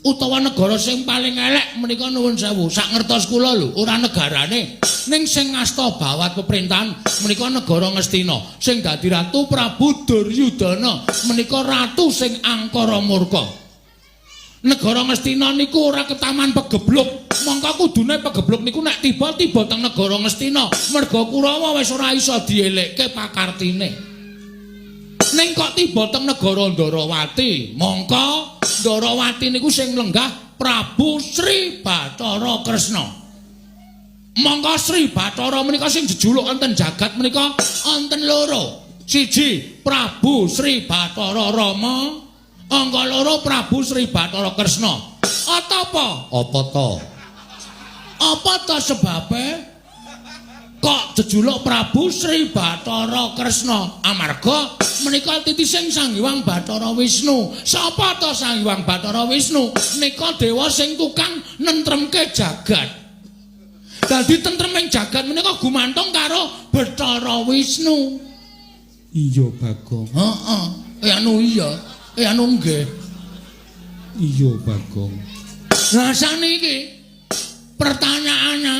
Utawa negara sing paling elek menika nuwun sewu, sak ngertos kula lho, ora negarane. Ning sing ngasta bawat pemerintahan menika negara Ngastina, sing dadi ratu Prabu Duryudana, menika ratu sing angkara murka. Negara Ngastina niku ora ketaman pegebluk. Mongko kudune pegebluk niku nek tiba-tiba teng negara Ngastina, merga Kurawa wis ora iso dielekke pakartine. Ning kok tiba teng negara Ndarawati, mongko Ndarawati niku sing lenggah Prabu Sri Bathara Kresna. Mongko Sri Bathara menika sing jejuluk wonten jagat menika wonten loro. Siji Prabu Sri Bathara Rama, angka loro Prabu Sri Bathara Kresna. Apa? Apa to? Apa to sebabe kok jejuluk Prabu Sri Bathara Kresna? Amarga menika titising Sang Hyang Bathara Wisnu. Sapa to Sang Hyang Bathara Wisnu? Nika dewa sing tukang nentremke jagat. Dadi tentreming jagat menika gumantung karo Bathara Wisnu. Iya, Bagong. Heeh. Anu iya. Anu nggih. Iya, Bagong. Lah saniki pertanyaannya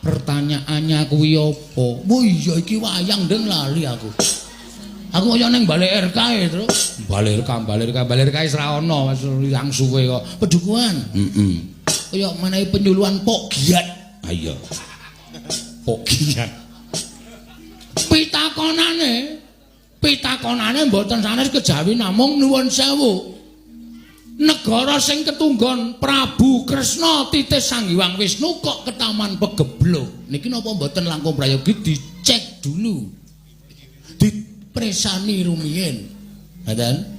pertanyaannya kuwi apa? Oh iya, iki wayang ndeng, lali aku. Aku kaya ning Balai RK e, Tru. Balai RK, Balai RK, Balai RK wis ra ono, wis ilang suwe kok. Pedukuhan. Heeh. Kaya menehi penyuluhan Pok Giat. Ha iya. Pok Giat. Pitakonane, pitakonane mboten sanes kejawi namung nuwun sewu. Negara sing ketunggon Prabu Kresna titis Sang Hyang Wisnu kok ketaman pegebluk. Niki napa mboten langkung prayogi dicek dulu. Dipresani rumiyin. Ngoten?